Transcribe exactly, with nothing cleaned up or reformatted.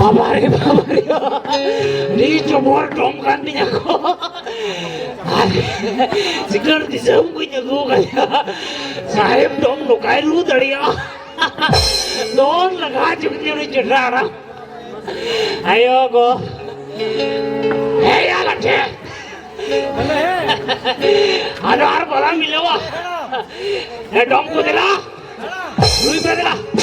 ᱵᱟᱵᱟᱨᱮ, ᱵᱟᱵᱟᱨᱮ, ᱟᱹᱰᱤ ᱡᱚᱵᱚᱨ ᱰᱚᱢ ᱠᱟᱱ ᱛᱤᱧᱟ ᱠᱚ᱾ ᱟᱨ ᱥᱤᱠᱟᱹᱨ ᱫᱤᱥᱚᱢ ᱠᱚᱧ ᱟᱹᱜᱩ ᱠᱟᱫᱟ᱾ ᱥᱟᱦᱮᱵ ᱰᱚᱢ ᱱᱚᱝᱠᱟᱭ ᱨᱩ ᱫᱟᱲᱮᱭᱟᱜᱼᱟ᱾ ᱫᱚᱱ ᱞᱟᱜᱟ ᱪᱩᱠᱛᱤ ᱩᱱᱤ ᱪᱮᱴᱨᱟ ᱟᱲᱟᱝ᱾ ᱟᱭᱳ ᱜᱚ᱾ ᱦᱮᱸ, ᱭᱟ ᱞᱟᱴᱷᱮ᱾ ᱟᱫᱚ ᱟᱨ ᱵᱟᱞᱟ ᱢᱤᱞᱟᱹᱣᱟ᱾ ᱮ, ᱰᱚᱢ ᱠᱚ ᱫᱮᱞᱟ᱾ ᱨᱩᱭ ᱯᱮ ᱫᱮᱞᱟ᱾